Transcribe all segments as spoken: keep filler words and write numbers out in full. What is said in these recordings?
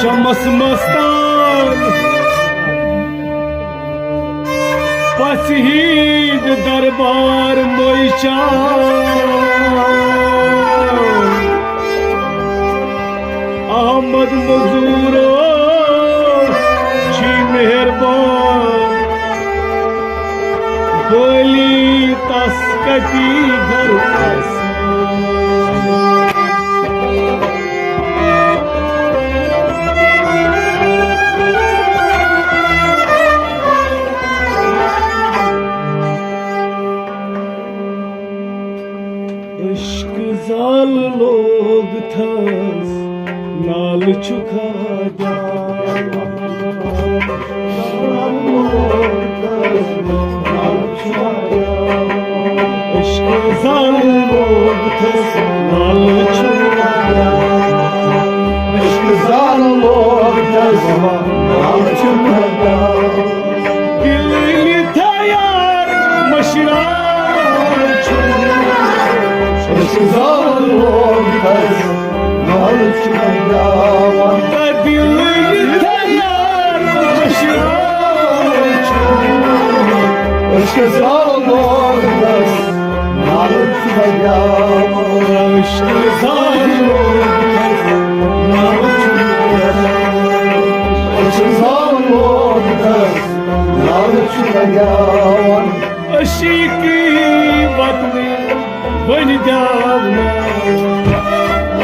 شمس مستان، پژھِ ہِنٛدۍ دربار مٔیچان۔ احمد مزورو چھی مہربان، بٲلی تس کتی گھر۔ عشق زال لوگ تھس نال چھُکھا جان۔ عشق زال لوگ تھس نال چھُکھا جان۔ عشق زال لوگ تھس نال چھُکھا جان۔ دل لِتھا یار مشران چھُ۔ عشق زال لوگ تھس نال چھُکھا جان۔ دل لِتھا یار مشران چھُ۔ عشق زال لوگ تھس نال چھُکھا جان۔ عشق زال لوگ تھس نال چھُکھا جان۔ عشق زال لوگ تھس نال چھُکھا جان۔ عشقی وطنی وۄنۍ دیو نہٕ۔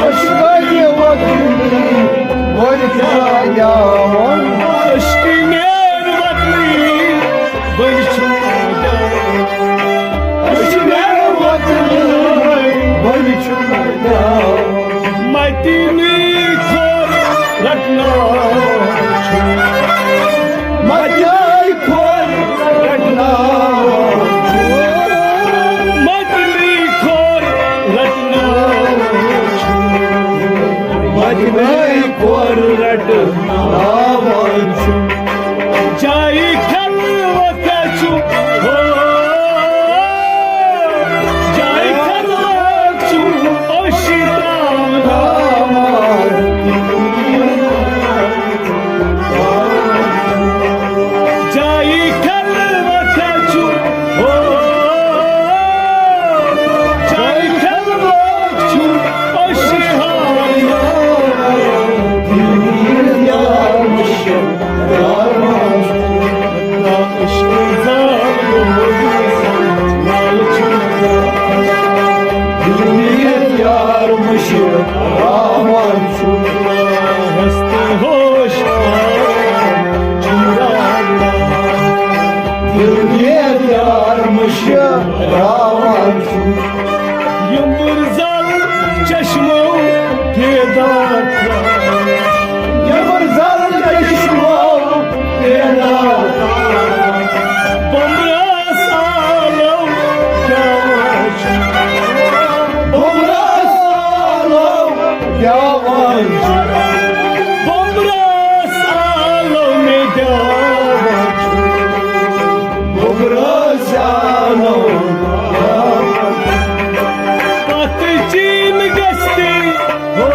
عشقی وطنی وۄنۍ دیو نہٕ۔ عشقی میر وطنی وۄنۍ چھُ دیو۔ عشقی میر وطنی وۄنۍ چھُ دیو۔ مدینہٕ کھور رٹناوان چھُ۔ مدیائی کھور رٹناوان چھُ۔ مدنی کھور رٹناوان چھُ۔ مدنی کھور رٹناوان چھُ۔ جائی خلوت چھُ۔ ہو، جائی خلوت چھُ۔ اوشی تام۔ جائی خلوت چھُ، او، جائی خلوت چھُ، او شہانا۔ دل یار مشکل، یار مشکل، عشق زال لوگ تھس نال چھُکھا جان۔ دل یار مشکل، راوان چھُ۔ ہست ہوش آرام چھُ راوان۔ دل یار مشکل راوان چھُ۔ یمبر زل چشمو بیدار۔ یمبر زل چشمو بیدار۔ بمبرس آلو کیا وچھ۔ بمبرس آلو کیا وچھ۔ بمبرس آلو مےٚ کیا وچھ۔ بمبرس آلو کیا وچھ۔ پتہٕ چیٖن گژھِ تہِ ہو،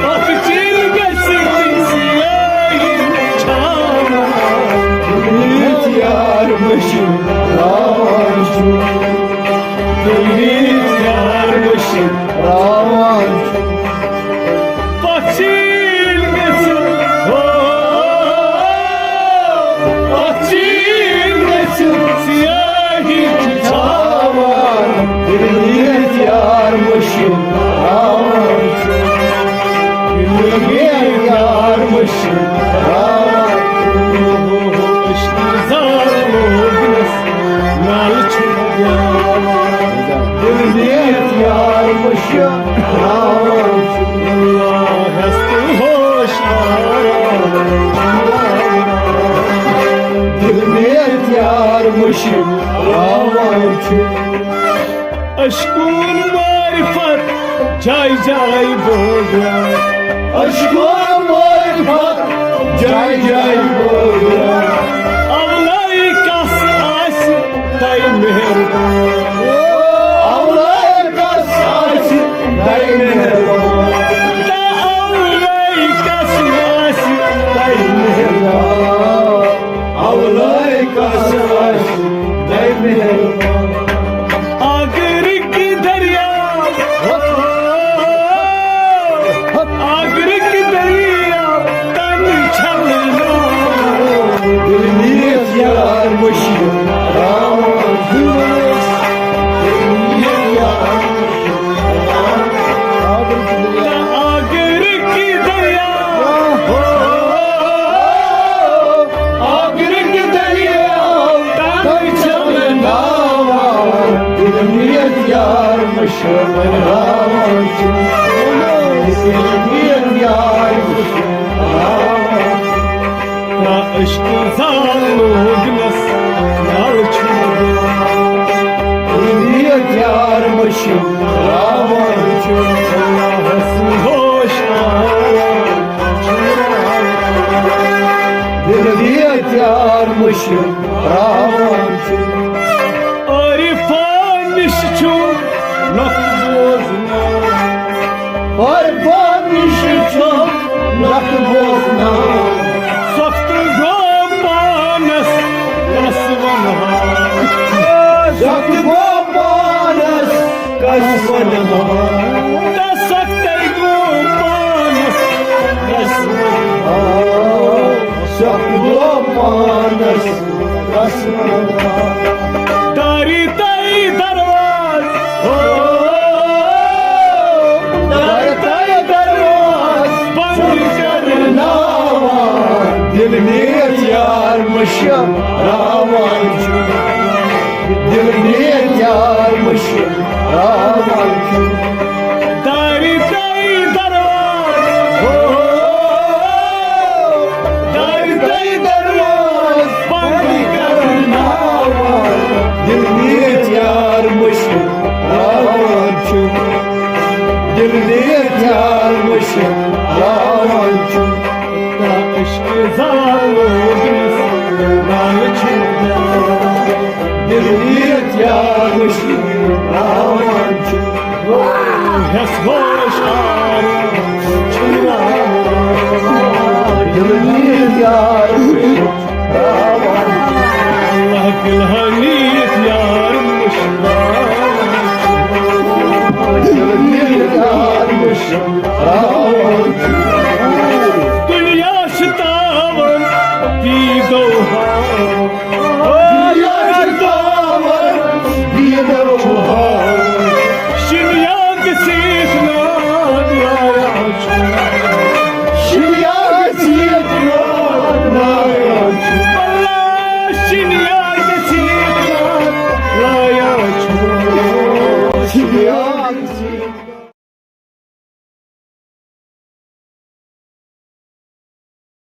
پتہٕ چیٖن گژھِ تہِ سیاہی چھاوان۔ یُتھ یار مٔشِد راوان چھُ۔ تُلِتھ یار مٔشِد راوان چھُ۔ پتہٕ چیٖن گژھِ ہو، پتہٕ چیٖن گژھِ سیاہی چھاوان۔ تُلِتھ یار مٔشِد راوان چھُ۔ تُلِتھ یار مٔشِد راوان چھُ۔ عشق زال لوگنس نال چھُ۔ دل نیت یار مٔشِد راوان چھُ۔ اللہ ہست ہوش آرام۔ دل نیت یار مٔشِد راوان چھُ۔ عشقون معرفت جاے جاے بٲگراوان۔ عشقون معرفت جاے جاے بٲگراوان۔ اولائے کس آسہِ تۄہہِ مہربان۔ اولائے کس آسہِ تۄہہِ مہربان۔ تہٕ راوان چھُ، دِل یار وٕچھُن راوان چھُ۔ تا عشق زال لوگنس، یال چھُ دِل یار مٔشِد راوان چھُ۔ اللہ سُنٛد ہوش دِل یار مٔشِد راوان چھُ۔ عارفان نِش چھُ نۄقطہٕ بوزناو۔ عارفان نِش چھُ نۄقطہٕ بوزناو۔ سخت گوٚو پانس کس ونہا۔ سخت گوٚو پانس کس ونہا۔ تس سختے گوٚو پانس کس ونہا۔ سخت گوٚو پانس کس ونہا۔ داری تئی درواز، ہو، داری تئی درواز بند کرناوان۔ دل نیت یار مٔشِد راوان چھُ۔ دل نیت یار مٔشِد راوان چھُ۔ داری تئی درواز، ہو، داری تئی درواز بند کرناوان۔ دل نیت یار مٔشِد راوان چھُ۔ دل نیت یار مٔشِد راوان چھُ۔ تا عشق زالوگنس، لال چھُ دِل نیت یار مٔشِد راوان چھُ۔ ہٮ۪س ہوش آرام چھُ راوان۔ دِل نیت یار مٔشِد راوان چھُ۔ اللہ دِلہٕ ہٲنی